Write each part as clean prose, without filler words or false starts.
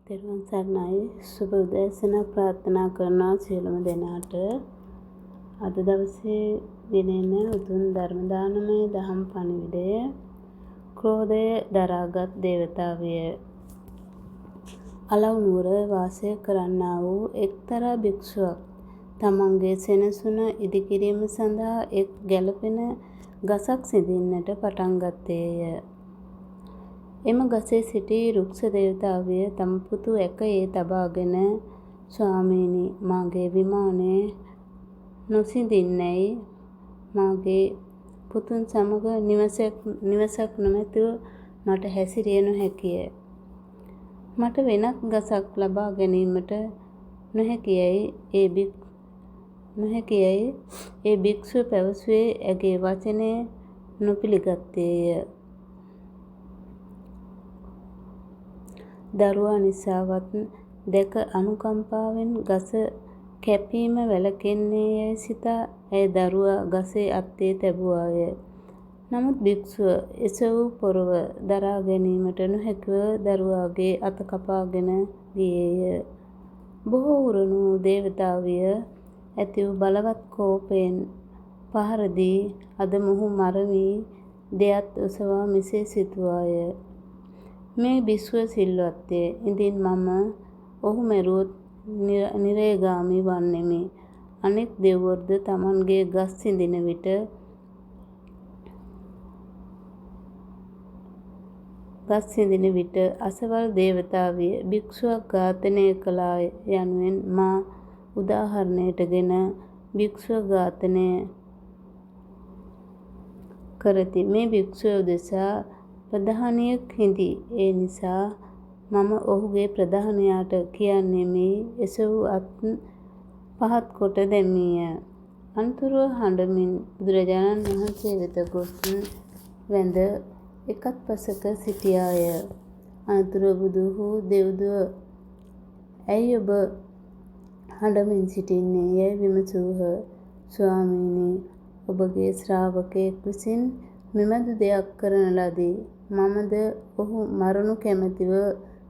තෙරුවන් සරණයි. සුබ උදෑසනක් ප්‍රාර්ථනා කරනවා සියලුම දෙනාට. අද දවසේ ගෙනෙන උතුම් ධර්ම දානමය දහම් පණිවිඩය ක්‍රෝධය දරාගත් දේවතාවිය. අලව් නුවර වාසය කරන්නා වූ එක්තරා භික්ෂුවක් තමන්ගේ සෙනසුන ඉදිකිරීම සඳහා එක් ගැළපෙන ගසක් සිඳින්නට පටන් ගත්තේය. එම ගසේ සිටි රුක්ෂ දේවතාවිය තම පුතු ඇකයේ තබාගෙන, ස්වාමීනි, මාගේ විමානය නොසිඳින්නැයි මාගේ පුතුන් සමග නිවසක් නොමැතිව මට හැසිරිය නොහැකිය. මට වෙනත් ගසක් ලබා ගැනීමට නොහැකියැයි ඒ භික්ෂුව පැවසුවේ ඇගේ වචනය නොපිළිගත්තේය. දරුවා නිසාවත් දැක අනුකම්පාවෙන් ගස කැපීම වැළකෙන්නේ යැයි සිතා ඇය දරුවා ගසේ අත්තේ තැබුවාය. නමුත් භික්ෂුව එසවූ පොරව දරා ගැනීමට නොහැකිව දරුවාගේ අත කපාගෙන ගියේය. බොහෝ උරණ වූ දේවතාවිය ඇති වූ බලවත් කෝපයෙන් පහර දී අද මොහු මරමි දෙඅත් ඔසවා මෙසේ සිතුවාය. මේ භික්ෂුව සිල්වත්ය. ඉඳින් මම ඔහු මැරුවොත් නිරයගාමී වන්නෙමි. අනෙක් දෙවිවරුද තමන්ගේ ගස් සිඳින විට අසවල් දේවතාවිය භික්ෂුවක් ඝාතනය කළාය යනුවෙන් මා උදාහරණයට ගෙන භික්ෂුව ඝාතනය කරති. මේ භික්ෂුව උදෙසා ප්‍රධානියෙක් හිඳි. ඒ නිසා මම ඔහුගේ ප්‍රධානියාට කියන්නෙමි එසවූ අත් පහත් කොට දැමීය. අනතුරුව හඬමින් බුදුරජාණන් වහන්සේ වෙත ගොස් වැඳ එකත් පසෙක සිටියාය. අනතුරුව බුදුහු දෙව්දුව ඇයි ඔබ හඬමින් සිටින්නේ යැයි විමසූහ. ස්වාමීනි, ඔබගේ ශ්‍රාවකයෙක් විසින් මෙබඳු දෙයක් කරන ලදී. මමද ඔහු මරනු කැමැතිව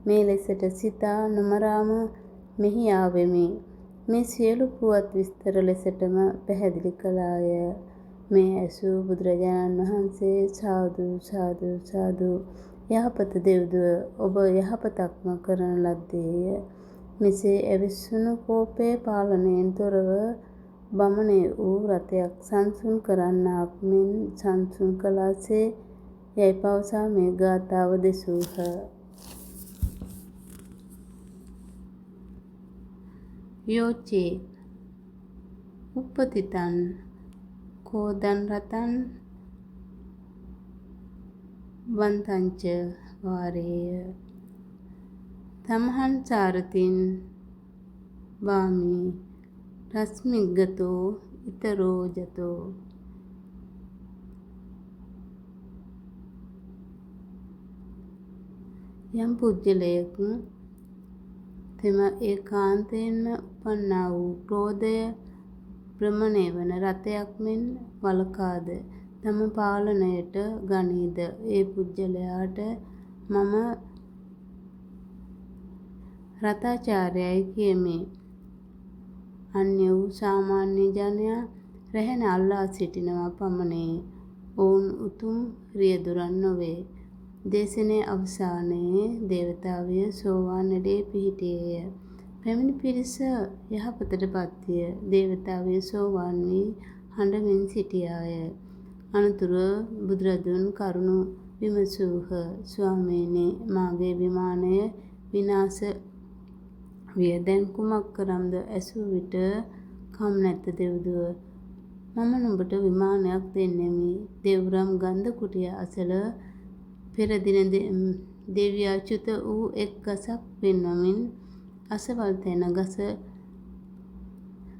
මේ ලෙසට සිතා නොමරාම මෙහි ආවෙමි. මේ සියලු පුවත් විස්තර ලෙසටම පැහැදිලි කළාය. මේ ඇසූ බුදුරජාණන් වහන්සේ සාදු සාදු සාදු, යහපත දෙව්දුව, ඔබ යහපතක්ම කරන ලද්දේය. මෙසේ ඇවිස්සුණු කෝපය පාලනයෙන් තොරව භමණය වූ රථයක් සංසුන් කරන්නාක් මෙන් සංසුන් කළාසේ යැයි පවසා මේ ගාථාව දෙසූහ. යෝචේ උප්පතිතං කෝදං රතං වන්තංච වාරේය තමහං සාරතින් වාමි රස්මිග්ගතෝ ඉතරෝ ජතෝ. යම් පුද්ගලයෙක් තෙම ඒකාන්තයෙන්ම උපන්නා වූ ක්‍රෝධය භ්‍රමණය වන රථයක් මෙන් වළකාද තම පාලනයට ගනීද, ඒ පුද්ගලයාට මම රථාචාර්යයයි කියමි. අන්‍ය වූ සාමාන්‍ය ජනයා රැහෙන අල්ලා සිටිනවා පමණි. ඔවුන් උතුම් රියදුරන් නොවේ. දේශනය අවසානයේ දේවතාවිය සෝවාන් එළියේ පිහිටියේය. පැමිණි පිරිස යහපතට පත්විය. දේවතාවිය සෝවාන් වී හඬමින් සිටියාය. අනතුරුව බුදුරදුන් කරුණු විමසූහ. ස්වාමීනි, මාගේ විමානය විනාශ විය. දැන් කුමක් කරම්ද ඇසූ විට කම් නැත දෙව්දුව, මම නුඹට විමානයක් දෙන්නෙමි. දෙව්රම් ගන්ධ කුටිය අසල පෙර දින දෙවියා චුත වූ එක් ගසක් පෙන්වමින් අසවල් තැන ගස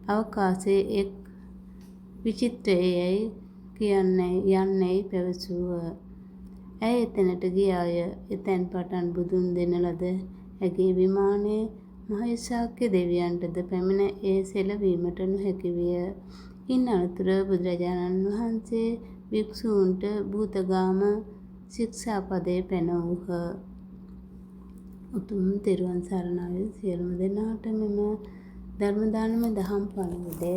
අවකාශයේ එක් විචිත්‍රය යැයි යන්නැයි පැවසූහ. ඇය එතැනට ගියාය. එතැන් පටන් බුදුන් දෙන ලද ඇගේ විමානය මහේශාක්‍ය දෙවියන්ටද පැමිණ එය සෙලවීමට නොහැකි විය. ඉන් අනතුරුව බුදුරජාණන් වහන්සේ භික්ෂූන්ට භූතගාම ශික්ෂාපදය පැනවූහ. උතුම් තෙරුවන් සරණයි. සියලුම දෙනාට මෙම ධර්ම දානමය දහම් පණිවිඩය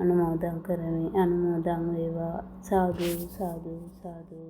අනුමෝදන් කරමි. අනුමෝදන් වේවා. සාදු සාදු සාදු.